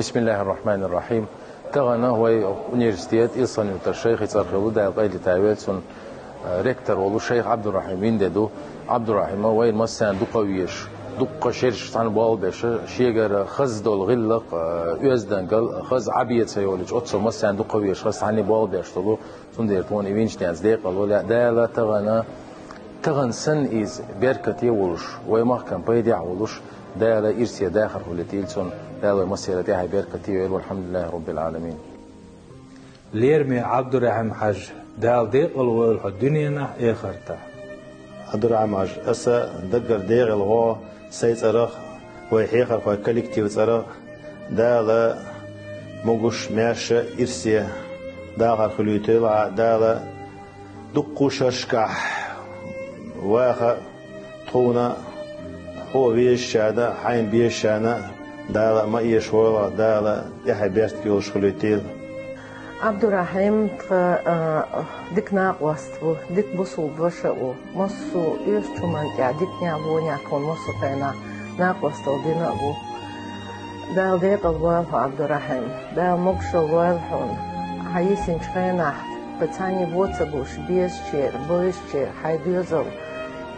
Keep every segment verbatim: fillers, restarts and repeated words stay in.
بسم الله الرحمن الرحيم. Тахана вай университет Илсхан-Юртара шайхи цӀерагӀа йолу, Дала къайле тӀаьхьавелла цунна, э, ректор волу шайх Ӏабдурахьим вина де ду. Ӏабдурахьима вайна массарна дукха везаш, дукха шераш цхьаьна болх беш, шегара хаза долу гӀиллакх, э, оьздангалла, хаза Ӏаба ца йолуьйтуш, оццул массарна дукха везаш, хаза цхьаьна болх беш долу. Цундела тхуна и винчу денца декъалвала Дала тахана, тахана санна иза беркате а волуш, вай махкана пайдехь а волуш, Дала ирсе дахар хуьлуьйтийла цунна, Дала вай массеран тӀехь беркате а йойла, валхьамдулиллахӀи роббил Ӏаламин. Лераме Ӏабдурахьим-Хьаьжа, Дала декъалвойла хьо дуьненахь а, эхартахь. Ӏабдурахьим-Хьаьжа, аса даггара декъала гӀо сайн цӀарах, вай хьехархойн коллективан цӀарах, Дала могуш-маьрша, ирсе дахар хуьлуьйтийла, Дала дуккха шерашкахь ваха тхуна, хьо везачарна, хьайна безачарна Дала ма эшавойла, Дала тӀехь беркате йолуш хуьлуьйтийла. Ӏабдурахьим тхан, а, дика накъост ву, дика бусулба ваша а ву. Массо а оьшучу хӀуманна тӀехь диканехь, вонехь тхуна массо а хенахь накъосталла дина а ву. Дала декъалвойла хьо, Ӏабдурахьим. Дала могушалла лойла хьуна. Хьан йисинчу хенахь, кхин цхьанне а вон ца гуш, безачеран, бевзачеран хьайн доьзал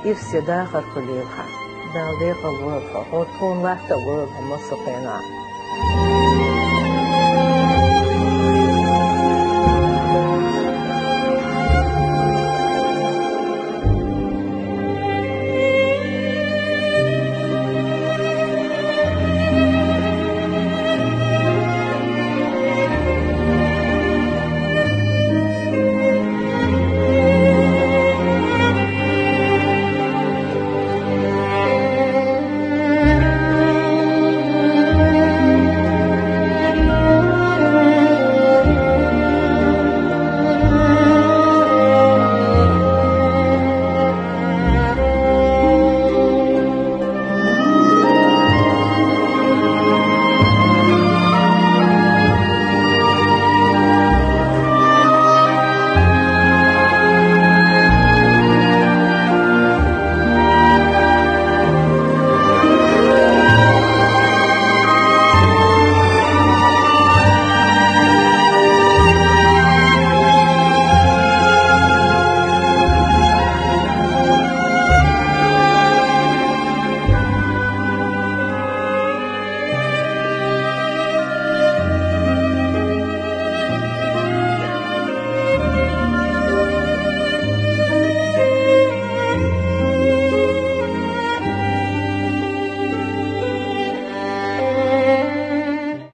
ирсе дахар хуьлийла хьан. Дала декъалвойла хьо, хьо тхуна латта а войла хьо массо а хенахь.